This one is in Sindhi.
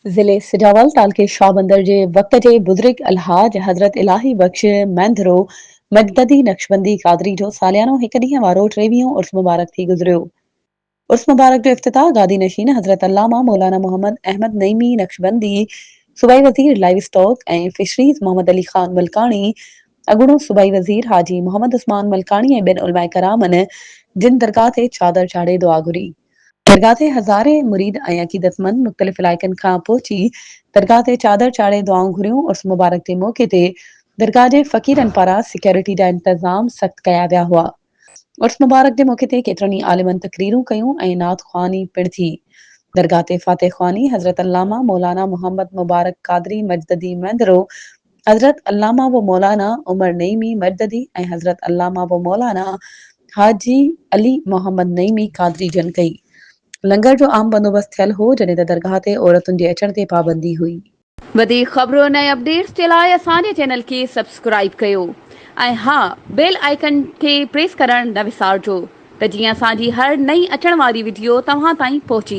ضلعي سجاول تعلقي شاهبندر جي وقت جي بزرگ الحاج حضرت الاهي بخش مينڌرو مجددي نقشبندي قادري جو ساليانو هڪ ڏينهن وارو ٽيويهون عرس مبارڪ ٿي گذريو. عرس مبارڪ جو افتتاح گادي نشين حضرت علامه مولانا محمد احمد نعيمي نقشبندي، صوبائي وزير live stock ۽ fisheries Muhammad Ali Khan Malkani, اڳوڻو صوبائي وزير حاجي محمد عثمان ملڪاڻي ۽ ٻين علماء ڪرامن جن درگاهه تي چادر چاڙهي دعا گهري. درگاهه تي هزارين مريد ۽ عقيدتمند مختلف علائقن کان پهچي درگاهه تي چادر چاڙهي دعائون گهريون. عرس مبارڪ جي موقعي تي درگاهه جي فقيرن پاران سيڪيورٽي جا انتظام سخت ڪيا ويا هئا. عرس مبارڪ جي موقعي تي ڪيترن ئي عالمن تقريرون ڪيون ۽ نعت خواني پڻ ٿي. درگاهه تي فاتح خواني حضرت علامه مولانا محمد مبارڪ قادري مجددي مينڌرو، حضرت علامه و مولانا عمر نعيمي مجددي ۽ حضرت علامه و مولانا حاجي علي محمد نعيمي قادري جن ڪئي. لنگر جو عام بندوبست ٿيل هو، جڏهن ته درگاهه تي عورتن جي اچڻ تي پابندي هئي. وڌيڪ خبرن ۽ اپڊيٽس جي لاء اسان جي چينل کي سبسڪرائيب ڪيو ۽ ها بيل آئيڪن کي پريس ڪرڻ نه وسارجو ته جيئن اسان جي هر نئين اچڻ واري وڊيو توهان تائين پهچي.